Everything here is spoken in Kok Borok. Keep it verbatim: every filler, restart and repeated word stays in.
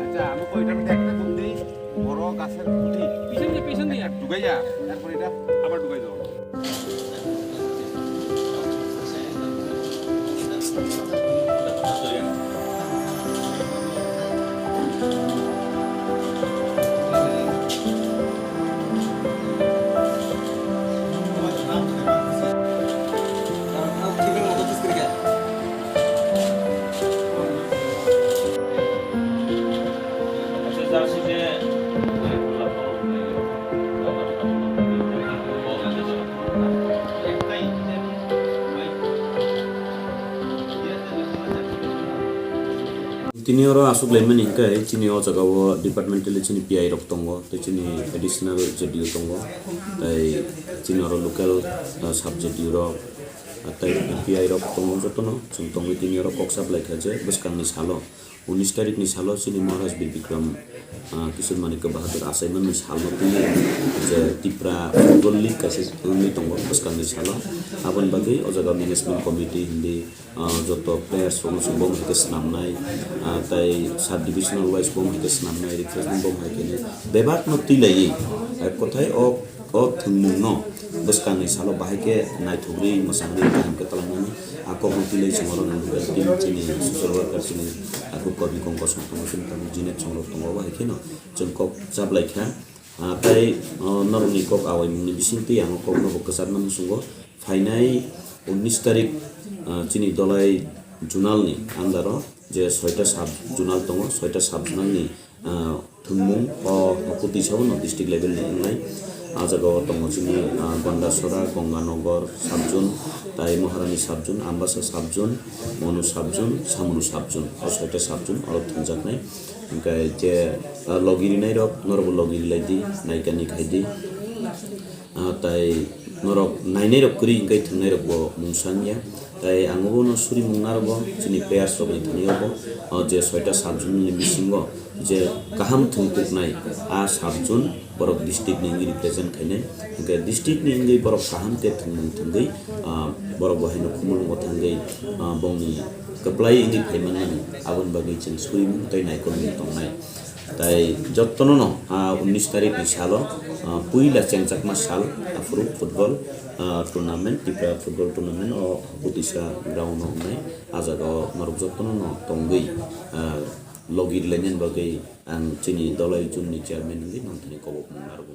আচ্ছা, আমি কইটা দেখতে বলতে বড় গাছের খুঁটি। পিছন দিয়ে, পিছন দিয়ে। ঢুকাইয়া, তারপর এটা আবার ঢুকাই দেবো। Tini oro aswk laimani hwnkhe chini o jaga o departmentally chini P I rok tongo, tei chini additional J D U tongo, tei chini oro local, ah, sub J D U rok, ah, tei P I rok tongo, jotono chwng tongwi tini oro kok sa bwlai kha je bwskangni salo, unis tarikni salo chini Maharaj Bir Bikram, ah, Kishore Manikya Bahadur achaimani salno tini je Tipra Football League kaisa wngwi tongo bwskangni salo. Aboni bagwi o jaga management committee hindi, ah, joto players rokno chwng bo hai khe swnamnai, ah, tei sub divisional wise bo hai khe swnamnai, refreshment bo hai khe bebak no twi laiwi, ah, kothai o, o thwngmung no bwskangni salo bahai khe naithok rwi mwchang rwi kaham khe twlangnani a kok no twi lai chwng oro nang team chini social worker chini, ah, kok kormi kong kosong tongo chini tabuk Jinet chwng rok tongo bahai khe no chwng kok chaplai kha. Ah, tei, ah, norokni kok awaimungni bisingtwi ang o kokno bo kwchakna muchungo. Phainai unis tarik, ah, chini Dolai Zonal ni under o je soita sub zonal tongo, soita sub zonal ni, ah, thwngmung o haku tisa o no district level ni wngnai. Ah, jaga o tongo chini, ah, Gondasora, Gonganagar sub zone, tai Maharani sub zone, Ambasa sub zone, Monu sub zone, Samunu sub zone, o soita sub zone oro thwngjaknai. Hwnkhe je, ah, logi rinai rok norokbo logi rilai di, naikani khai di. Ah, tai norok nainai rok kwrwi hwnkhe thwngnairokbo mungsa wngya. Tai ang bono surimung narwgo chini players rokni thani obo, ah, je soita sub zone ni bisingo je kaham thwngkuknai, ah, sub zone borok district ni wngwi represent khainai. Hwnkhe district ni wngwi borok kaham khe thwngmung thwngwi, ah, borok bo haino khumulwngo thangwi, ah, bongni kwplai wngwi phaimanmani, aboni bagwi chwng surimung tei naikolmung tongnai. Tai jotono no, ah, unis tarik ni salo, ah, puila chengjakma sal, aphuru football, ah, tournament, Tripura football tournament o Butisa ground o wngnai. Ah jaga o norok jotono no tongwi, ah, logi rilainani bagwi ang chini Dolai Zone ni chairman wngwi nongthani kobokmung narwgo.